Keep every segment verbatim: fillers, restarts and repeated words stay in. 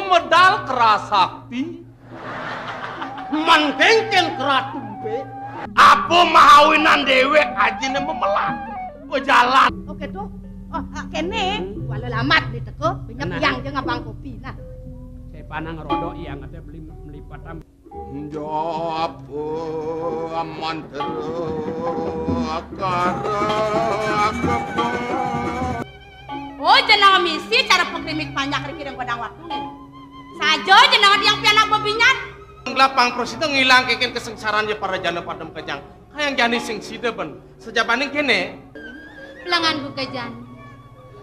Medal kerah sakti. Mangkengken kerah tumpek. Apa mahawinan déwék ajiné memelah. Bejalan. Oké tuh. Oh, ah, kéné. Wala lamat di teka, pinjam. Nah. Yang aja ngabang kopi. Nah. Saya panang rodok yang ada beli melipatan. Jawab mantra kara kepa. Oh, jeneng misi cara pengkrimik panjak riki ring godang waktu. Saja jeneng tiang pianak bebinyan. Nglapang prasida ngilang kengken kasengsaran ya para jana padem kejang. Kayang jani sing sida ben. Sajabaning kéné. Lengan buka jani.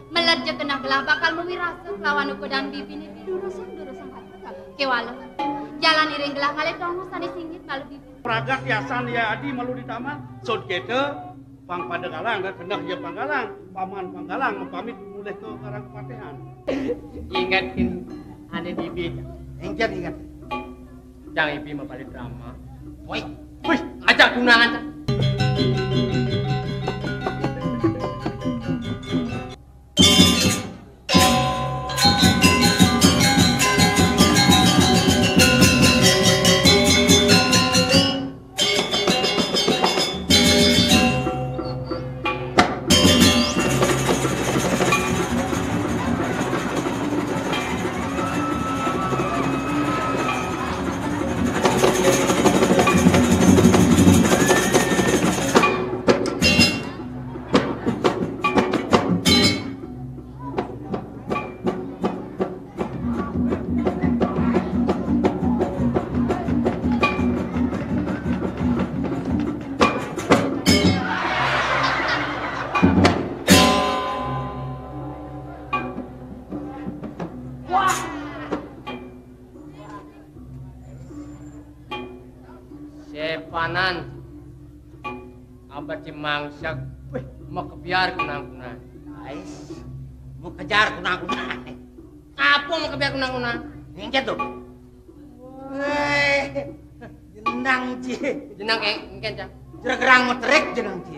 Meled ja genah gelah bakal mamirasa kelawan ukudan bibiné durusang-durusang. Kéwala. Jalan iring gelah ngalih tongos sané singgit malu bibi. Pragat yasan ya adi malu di taman. Sud kéto, pang pada galang, genah ya pang galang, paman pang galang, pamit mulih ka Karang Kepatihan. Inget kin ané bibi. Inget, inget. Cang ibi mapalih drama. Woi. Wih, ajak tunangan, Cang. Sepanan. Abet ci mangsak. Wih, makebiar kunang-kunang. Ais, makejar kunang-kunang. Apa makebiar kunang-kunang? Ngéngkén to. Wéh, jenang ci. Jenang, éh, ngéngkén, Cang. Jero gerang meterik jenang ci.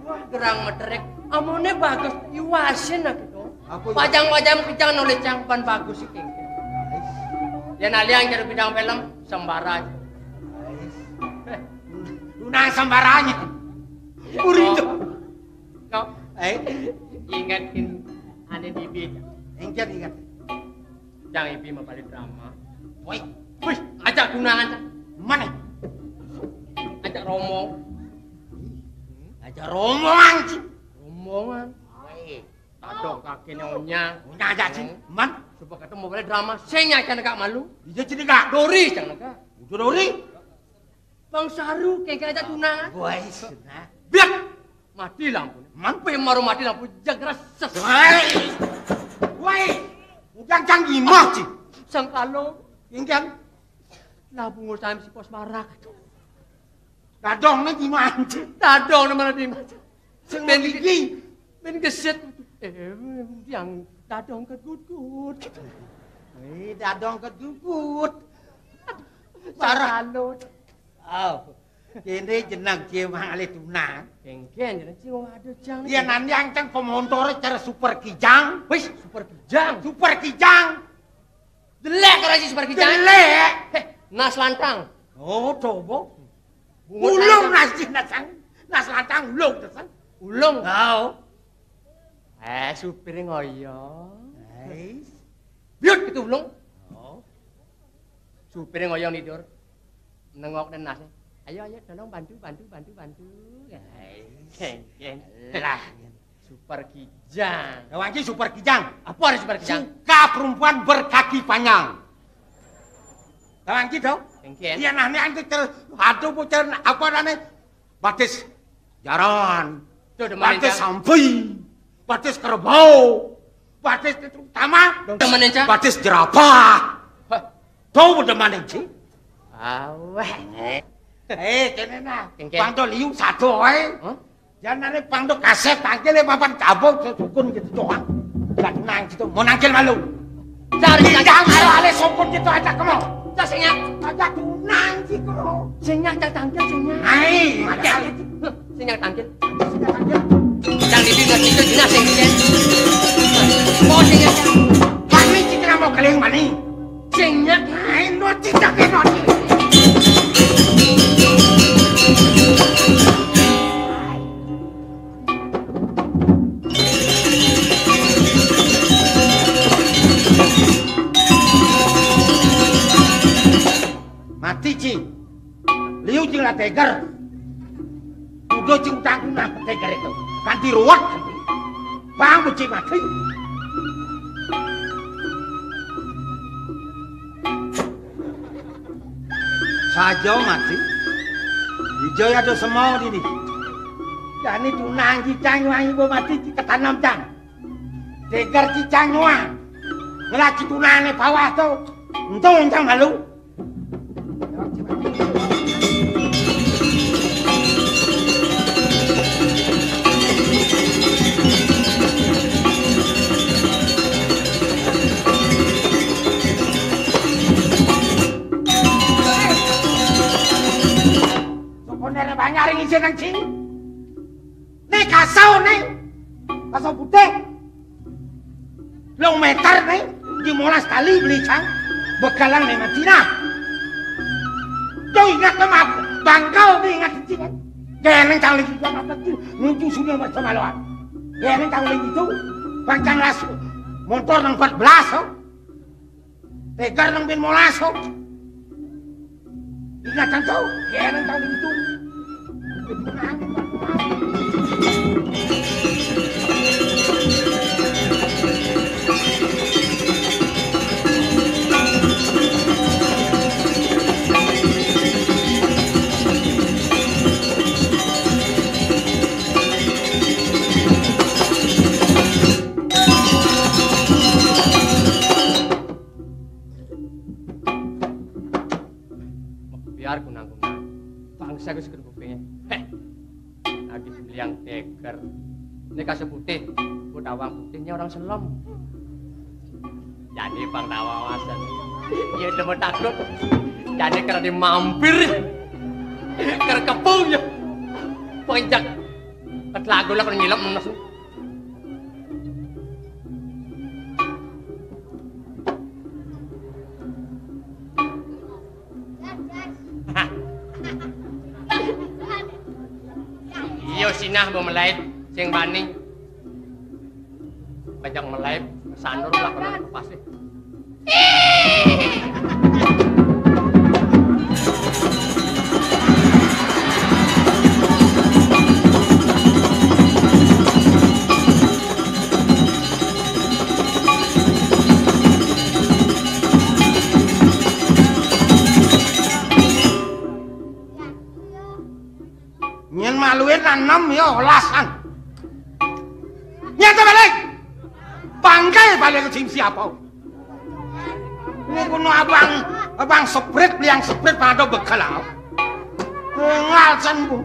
Wah, gerang meterik. Amoné bagus, iwasin aku to. Apa ya? Pajang-pajang kejang nolih cang pan bagus iki. Ais. Yén aliang jero bidang film, sembara. Ais. Tunang sembaranya. Uri to. Kok? Eh? Ingetin ané bibi. Inget, inget. Cang ibi mapalih drama. Woi. Wih, ajak tunangan, Cang. Mana? Ajak rombong. Ajak rombongan, Ci. Rombongan. Woi. Dadong kakiné onyang. Onyang ajak, Ci. Hmm. Man? Supaya ketemu mapalih drama. Sing ya cang nekak malu. Iya, Ci, nekak. Dori cang nekak. Udah dori. Bang Saru, kéngkén ajak tunangan. Woi, senang. Biak! Mati lampu. Man? Pé maro mati lampu, jeg reses. Woi! Woi! Ujang cang gimah, Ci. Sengkalo. Kéngkén. Lah bungo sami si pos marak. Dadongné gimana, Ci? Dadongné mana di mana? Sing bén iki. Bén gesit. Eh, yang dadong kedut-kut. Eh, dadong kedut-kut. Parah. Parah. Oh. Kéné jeneng ci mang alih tunang. Kéngkén jeneng ci, waduh, Jang. Iya, nani yang cang pemontor cara Super Kijang. Wis, Super Kijang. Super Kijang. Jelek karo si Super Kijang. Jelek. Héh, Nas Lantang. Oh, coba. Bungut Ulung Lantang. Nas, Nas, Nas Lantang ulung, Nas. Ulung. Oh. Eh, supir ngoyo. Ais. Biut itu ulung. Oh. Supir ngoyo nidur. Nengok dan Nas. Ayo, ayo, tolong bantu, bantu, bantu, bantu. Ais. Kéngkén. Lah. Super Kijang. Kawan ki Super Kijang. Apa arti Super Kijang? Suka perempuan berkaki panjang. Kawan ki to? Kéngkén. Iya, nah, ini antu ter-, aduh, bocor, apa namanya? Batis jaran. Tuh, demen, batis Cang. Sampi. Batis kerbau. Batis itu utama. Demen, Cang. Batis jerapah. Hah. Tuh, demen, Ci. Awéh. Eh, kéné nah. Kéngkén. Pang to liu satu waé. Hah? Jangan ada pang to kasép tangkil ya, papan cabut, sukun gitu doang. Gak nang gitu. Mau nangkil malu. Cari. Tidak ada alih sukun gitu aja kamu. Cak sing nyak. Aja tunang gitu. Sing nyak, cak tangkil, sing nyak. Ai, ada alih. Sing nyak tangkil. Sing nyak tangkil. Cang di dina kita dina sing nyak. Oh, sing nyak. Kami citra mau keling maning. Nyek ae no cicake no. Mati, Ci. Liu, Ci, la teger. Udah, Ci, utangku nang teger itu. Kanti ruwet, kanti. Bang, becik mati. Saja mati. Ijo ya do semau dini. Jani tunang cicang wangi bo mati, Ci, ketanam, Cang. Teger cicang nuang. Ngelaci tunane bawah to. Entu, Cang, malu. Sokone re banyak ring isin nang sini. Nek kasau nek. Kasau putih. Long meter nih, di molas kali beli cang, begalan nih Madinah. Tuh ingat nih, maaf, bangkal nih ingat itu kan. Gaya neng cang lagi juga apa tuh, nuju sudah macam maluan. Gaya neng cang lagi itu, bang cang las, motor nang empat belas, oh. Tegar nang bin molas, oh. Ingatan tau, keren tau itu. Biar kunang-kunang. Bangsa ku seger kupingnya. Heh. Lagi sembiang teger. Ini kasih putih. Ku tawang putihnya orang selom. Jadi bang tawa wasan. Iya demen takut. Jadi kena dimampir. Kena kepung ya. Pencak. Ketelagu lah kena nyilem. Iya sinah mau melait sing bani. Bajang melait sandur lah kena pasti. Nyen maluin anem ya olasan. Nyata balik. Bangkai balik ke tim siapa? Ini kuno abang, abang seprit, liang seprit pada bekel aku. Ngalsen bu,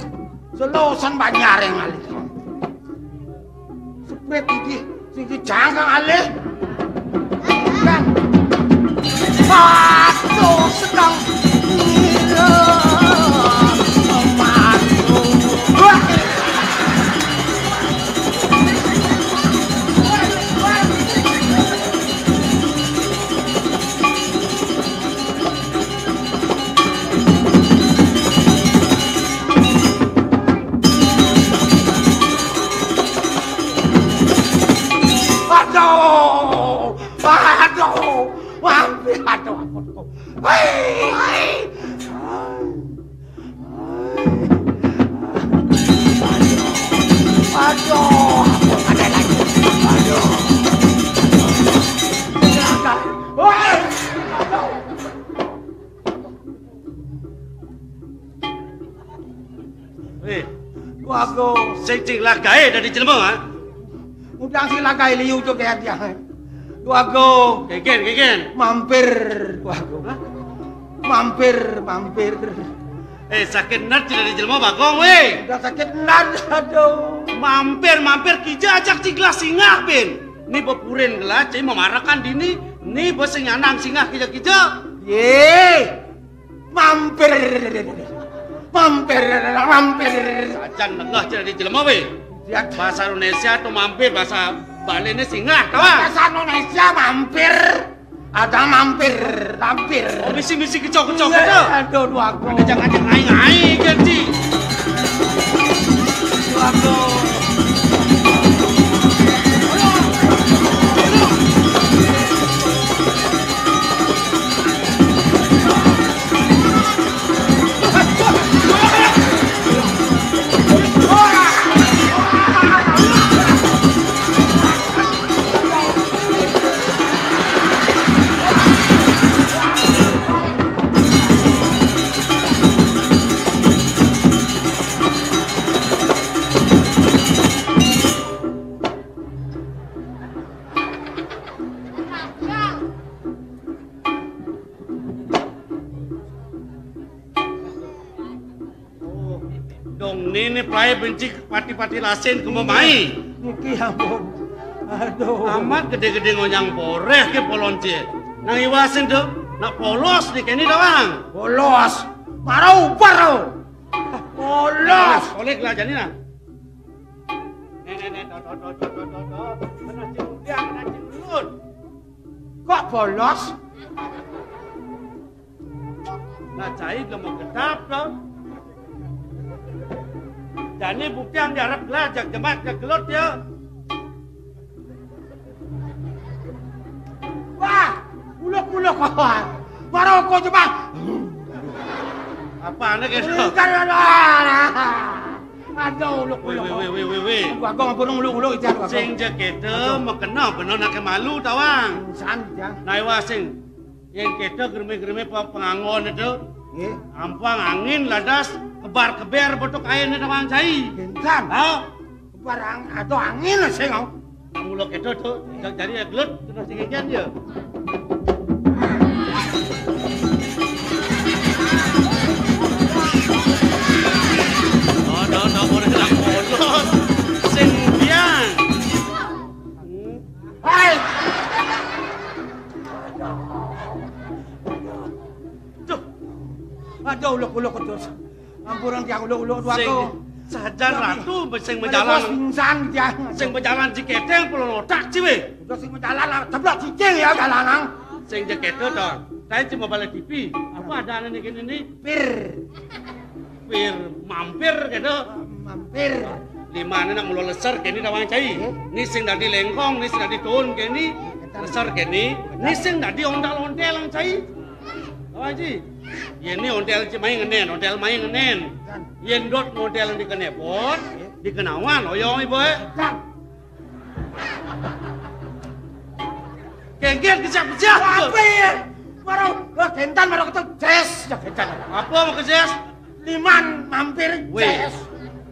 selosan banyak yang ngalih. Seprit iki, sing dicangkang alih. Kan. Aduh, sedang ngira memacu. Wah. Aduh, aduh, ampun, aduh, ampun. Hei, hei. Aduh, aduh, ampun, ada lagi. Aduh. Hei, aduh. Eh, Wago, sing sing lagae dadi jelema, ha? Udang sing lagae liu to kaya dia. Wago. Kegen, kegen. Mampir, Wago. Hah? Mampir, mampir. Eh, sakit nat dadi jelema, Bagong, weh. Udah sakit nat, aduh. Mampir, mampir, kija ajak ciglas singgah, bin. Ni bepurin gelas, cai memarakan dini. Ni besing nyanang singgah kija-kija. Ye. Mampir. Mampir, mampir. Sajan nengah jadi jelema we. Ya. Bahasa Indonesia tuh mampir, bahasa Bali ini singgah, kawan. Bahasa Indonesia mampir. Ada mampir, mampir. Oh, misi-misi kecok-kecok. Iya, aja. Aduh, aduh, aku. Ada jangan-jangan ngai-ngai, ganti. Aduh, aku. Oh, dong, nini pelai benci pati-pati lasin ke mai. Niki ampun. Aduh. Amat gedé-gedé ngonyang boréh ké polon cé. Nang iwasin to, nak polos di kéné doang. Polos. Mara ubar to. Polos. Oleh gelajani nah. Nek, nek, nek, to, to, to. Kena cing udiang, kena cing ulut. Kok polos? Nah, cai gelem gedap to. Jani buktian diarep gelah, jag jemak, jag gelut ya. Wah, uluk-uluk kawan. Baru kau jemak. Apané kéto? Enggak ada. Aduh, uluk-uluk. Wé, wé, wé, wé, wé. Gua, gua ngapun uluk-uluk itu, gua. Sing ja kéto, makena bener nak malu tawang. San, ya. Nah, iwa sing. Yén kéto gremé-gremé pa-, panganggon itu, nggih, ampang angin ladas, kebar-keber botok aéné tawang cai. Kéncan. Ha? Kebar ang-, aduh angin sing, oh. Nak mula kéto to, ja-, jani ya gelut, terus sing kéncan ya. Oh, no, no, boleh nak polos. Sing biang. Hmm. Hai. Duh. Aduh, uluk-uluk terus. Ampun, tiang uluk-uluk dua. Sing ko. Sajan ratu, sing majalan. Pingsan, tiang. Sing majalan cikéténg, pelon otak, ciwé. Udah sing majalan lah, ceblok cicing ya, jalanan. Sing ja kéto to. Saya cuma balik T V. Apa ada anak ini, ini? Pir. Pir, mampir kéto. Mampir. Limané nak mula leser kéné tawang cai. Nggih. Ni sing dadi léngkong, ni sing dadi tuun kéné. Leser kéné. Ni sing dadi ontél-ontél cai. Tawang cai. Yén ni ontél cai mai ngenén, ontél mai ngenén. Yén dot ontél di kenépot, di kenawan, oyong ibu. Kéngkén kejap-kejap. Apa ya? Baru, lah, kéntan baru ketemu. Ces, ya kéntan. Apa mau ke ces? Liman mampir, wéh, ces.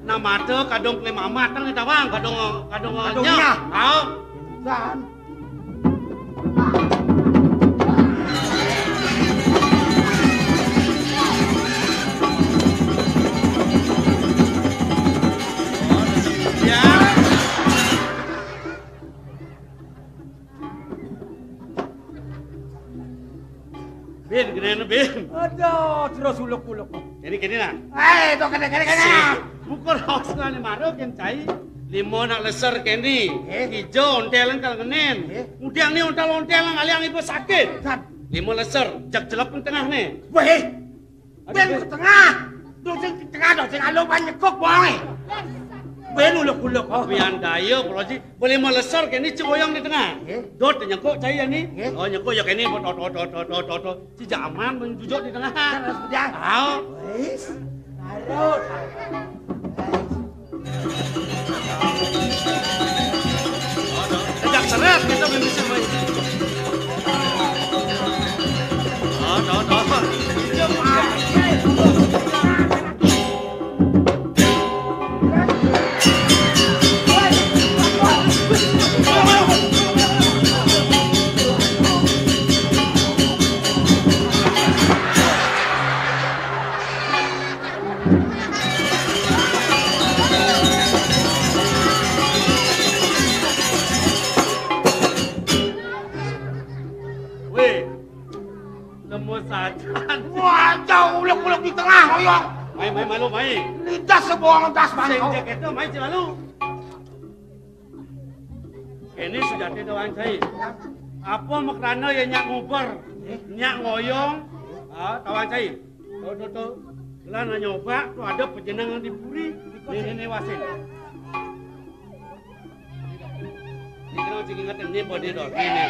Nah, mata kadung kelima matang nih, tawang, kadung, kadung, kadung nyah. Nyah. Au. Kéntan. Ya. Bin, kéné, Bin. Aduh, terus uluk-uluk. Kéné, kéné nah. Eh, to kéné, kéné, kéné. Buka raos nah, né mara kén cai. Lima nak leser kéné. Eh? Ijo ontél kal ngenén. Eh? Udiang ni ontél-ontél nang aliang ibu sakit. San. Lima leser, jak celep tengah né. Wéh. Bén ke tengah. Dong sing tengah, dong sing alu pan nyekuk bongé. Bén uluk-uluk, oh. Pian daya, Bro Haji. Boleh meleser kéné, cik oyong di tengah. Nggih. Dot nyekuk cai ya ni. Nggih. Oh, nyekuk ya kéné, tot, tot, tot. Ci jaman menjujuk di tengah. Kan harus bedah. Au. Wis. Harus. Sejak seret kita main musik, boy. Oh, no, no. Wéh, lemu sajan. Wah, jauh ulek-ulek di tengah, oyong. Mai, mai, malu, mai. Lidah sebohong das, Bang. Sing jak itu, mai, ci malu. Ini sujati doang, cai. Apa makrana ya nyak nguber, nyak ngoyong? Ah, tawang cai. Tuh, tuh, tuh. Gelah nanya obak, tuh ada pejenengan di puri. Nih, nih, nih, wasin. Ini kena cik ingat ini body dot ini.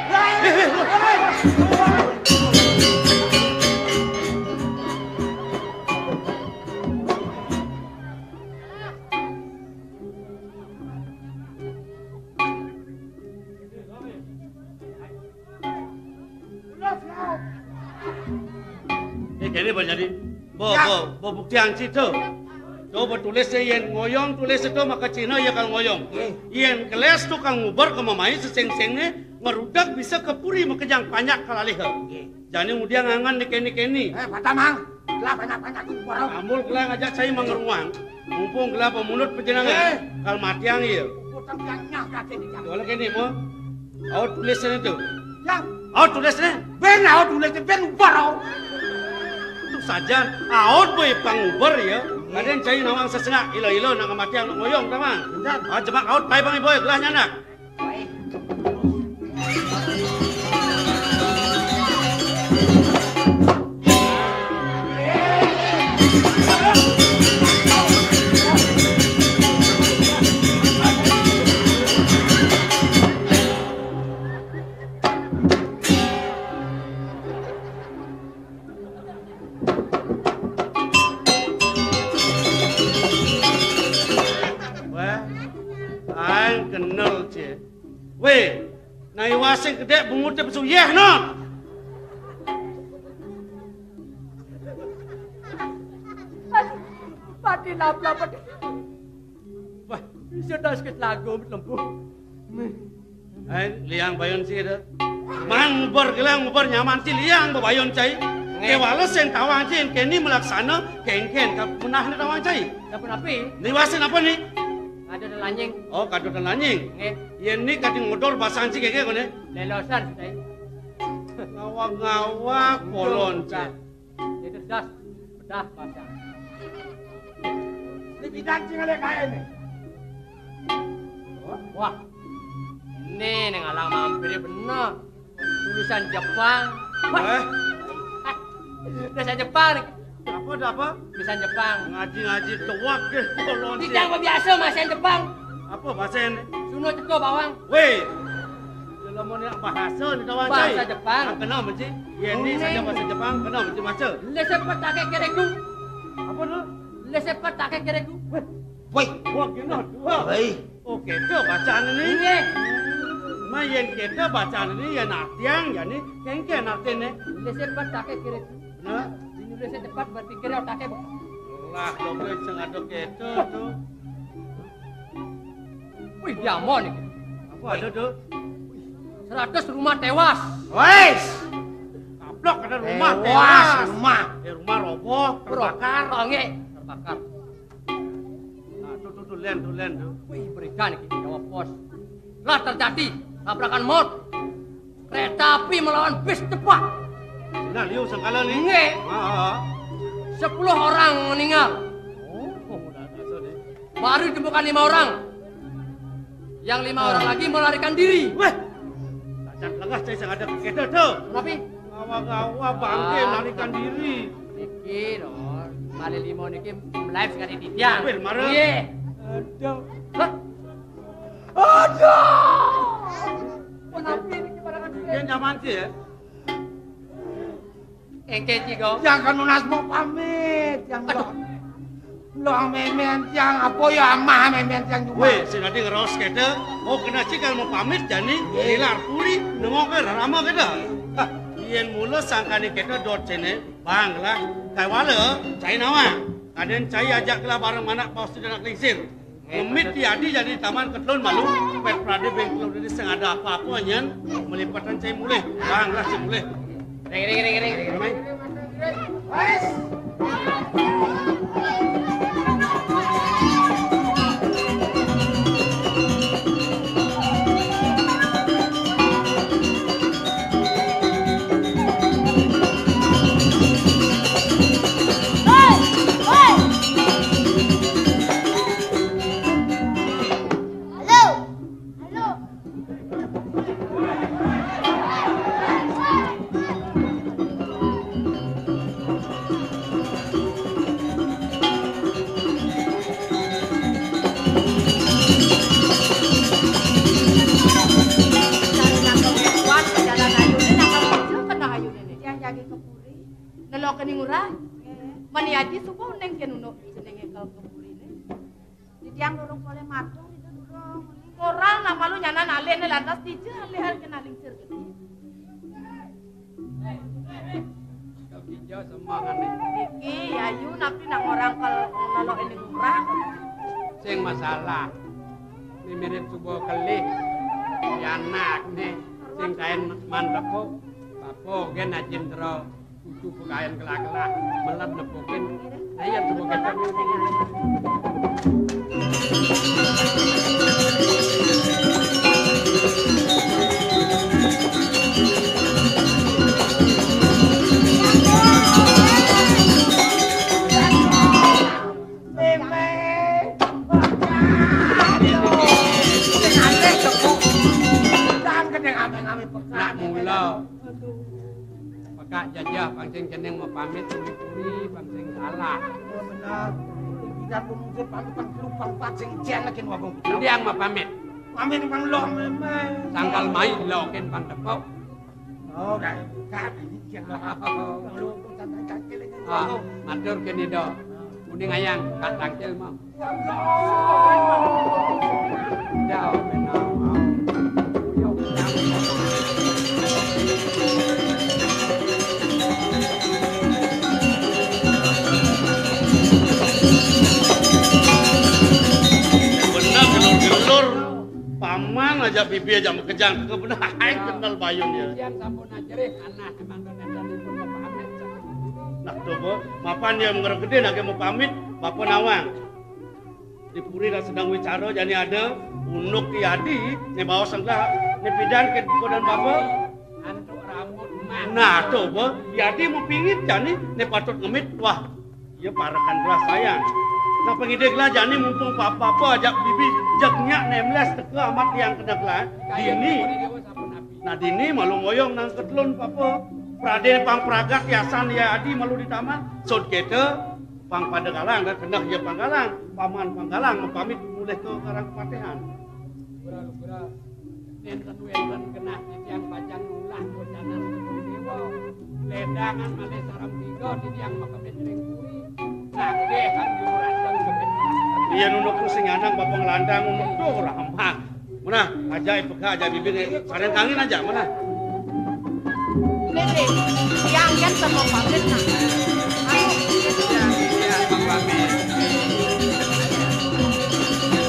Eh, kene, Bang Jadi. Bo, ya. Bo, bo buktian situ. Coba tulis yen ngoyong, tulis itu maka Cina ya kang ngoyong. Nggih. Yen keles tukang nguber ke mamai seseng-sengne ngerudak bisa ke puri makejang panyak kalalih. Nggih. Jani ngudiang angan di keni-keni. Eh, patah, Mang. Lah, banyak-banyak nguber. Amul gelah ngajak saya mangeruang. Mumpung gelah pemunut panjenengan. Eh. Kal matiang iya. Utang yang nyah kate di jalan. Wala kene mo. Aut tulis itu. Ya. Aut tulis ne. Ben aut tulis ne, ben ubar aut. Itu saja. Aut boy pangubar ya. Kadang cai nawang sesengak ilo-ilo nak kematian nak ngoyong, tamang. Benar. Ah, jemak aut, pai pangi boy, gelah nyanak. Wah, aing kenal, Cik. Weh, nai wasing kedek bungut dia pesu yeh, no. Aduh, mati lap-lap, mati. Wah, bisa dah sakit lagu, lembu. Hai, liang bayun si ada. Mang ngubar gelang, ngubar nyaman si liang bebayun cai. Nggih. Kewala sen tawang cai, keni melaksana, kengken kap menah ni tawang cai. Napa napi? Ni wasin apa ni? Kado dan lanying. Oh, kado dan lanying. Nggih. Yen ni kadi ngodor basang si keke kone. Lelosan cai. Ngawak-ngawak polon cai. Itu das, pedah pasang. Ini bidang sing ada kae nih. Wah, ini ning alang mampir bener. Tulisan Jepang. Wah. Eh? Bahasa Jepang nih. Apa, ada apa? Tulisan Jepang. Ngaji-ngaji tuak ke kolon. Tidak biasa bahasa Jepang. Apa bahasa ini? Suno teko bawang. Weh. Lamun nek bahasa ni tawang cai. Bahasa Jepang. Ah, kena mesti. Yen ni saja bahasa Jepang, kena mesti maca. Lese patake kereku. Apa tu? Lese patake kereku. Weh. Wah, kena dua. Weh. Oh, kita bacaan ni. Nggih. Ma yen kita bacaan ni, yen artian, yen ni kengken artine. Lese patake kereku. Nah. Dini lese cepat berpikir otaknya, Bang. Lah, lo sing ada kita tu. Wih, diamo nih. Apa ada tu? Seratus rumah tewas. Wes. Kaplok ada rumah tewas. Tewas, rumah. Eh, rumah roboh, terbakar. Oh, nggih, terbakar. Nah, tu, tu, tu, len, tu, len, tu. Wih, berikan iki jawab pos. Lah terjadi tabrakan maut. Kereta api melawan bis cepat. Nah, liu sangkala ni. Nggih. Ah, ah, ah. Sepuluh orang meninggal. Oh, oh, dah biasa ni. Baru ditemukan lima orang. Yang lima orang lagi melarikan diri. Weh. Tajan lengah cai sing ada kita tu. Kenapa? Ngawa-ngawa bangke melarikan diri. Niki lho, kali lima niki live sekali titiang. Weh, marah. Iya. Aduh. Hah? Aduh. Kenapa ini kebarangan dia? Dia nyaman sih ya. Engke, Ciko. Yang kan nunas mau pamit, yang lo. Lo memen yang apa ya amah memen yang juga. Weh, sing adi ngeros kete, oh kena cikal mau pamit jani, ngilar puri, nengok ke rama kete. Hah, yen mula sangkani kete dot sini, bang lah, kai wala, cai nawa. Kaden cai ajak lah bareng manak paus di anak lingsir. Ngemit di adi jadi taman ketelun malu, pet prade beng ketelun ini sing ada apa-apa nyen, melipatan cai mulih, bang lah cai mulih. Ring, ring, ring, ring, ring. Wes. Halo. Halo. Mani aji suba uning kén unduk jenengé ka puriné. Titiang durung polih matur, Ida durung. Orang nak malu nyanan alihné lantas dija alih-alih kén alingsir gedé. Kal kija semangané. Iki yayu napi nak ngorangkal nolok ini ngurang. Sing masalah. Né mirip suba kelih. Pianakné sing kaén mantepu. Bapa gén ajin tera. Kudu pagayan kelah-kelah, meled nepukin. Nah, iya, tuh, begitu. Nak mula. Pekak jajah pang sing cening mapamit, puri-puri pang sing salah. Ya benar. Tidak mungkin pamit pang telu pang pat sing jen lagi wagung. Ndiang mapamit. Pamit pang lo mémé. Sangkal mai lo kén pang tepuk. Oh, dah. Kak, ini jen lah. Pang lo pang santai kaki lagi. Ah, wagung. Matur kén Ida. Uning ayang, Kak Tangkil mah. Bener, gelur-gelur. Paman aja bibi aja makejang. Bener, aing kenal bayun ya. Nah, coba, mapan dia ngregedé nak mau pamit, bapa nawang. Di puri dah sedang wicara, jani ada unduk di adi, né baos senglah, né pidan kén kodan bapa. Antuk rambut emas. Nah, coba, di adi mau pingit jani, né patut ngemit, wah, iya parekan gelah sayang. Nah, pengidih gelah jani mumpung bapa-bapa ajak bibi, jeg nyak nemles teka amat yang kena gelah. Dini. Nah, dini malu moyong nang ketelun bapa. Pradé pang pragat yasan ya adi malu di taman. Sud kita, Pang pada galang, dah keneh ya pang galang. Paman pang galang, mapamit mulih ka Karang Kepatihan. Bra, bra. Nénten wénten genah titiang pacang nulah kocanan déwa. Lédangan malih sareng tiga titiang makemit ring puri. Nagih kang diurasang kemit. Iya nunduk sing nyanang bapa nglandang nunduk tuh ramah. Menah, aja ipeka aja bibir, sareng kangin aja, menah. Nih, nih, yang, yang sama pamit, nah. Ayo. Ya, ya, Bang Pamit.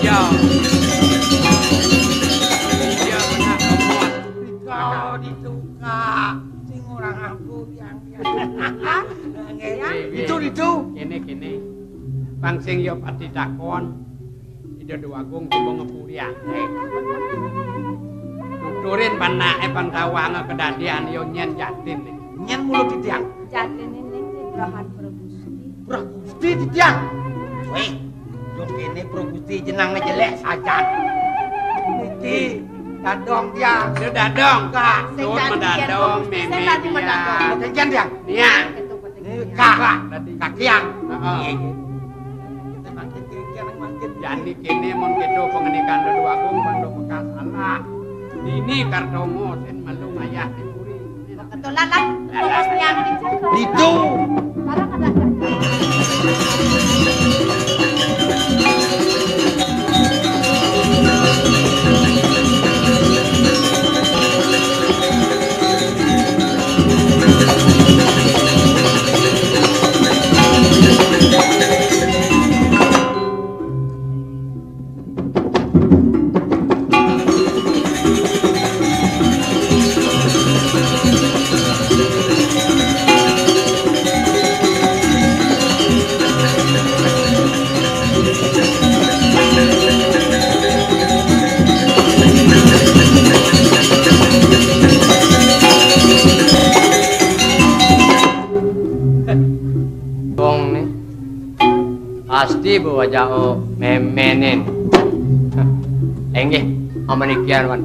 Ya. Ya, benar, Bang Muat. Kau ditukar, sing orang aku yang, yang. Itu, itu. Kene, kene. Pang sing ya pati takon. Ida Déwagung coba ngepuriang. Nuturin panaké pang tawanga kedadian ya nyén jatin. Nyén mulut titiang. Jatin ini di Brahan Pragusti. Pragusti titiang. Wéh, dong kéné Pragusti jenengné jelék sajan. Niki dadong tiang. Ida dadong. Kak. Sing dadong, mémé. Sing dadong. Sing tiang. Nia. Kak, kakian. Heeh. Iya, iya. Kita bangkit, kakian yang bangkit. Jani kéné mon kéto pangandikan Déwagung, banda bekas salah. Dini Kartomo sing malu ngayah di puri. Kebetulan lah, bos nian di situ. Itu. Barang ada, ada. Wong né pasti bawa jao méménin. Enggih, amanikian wan.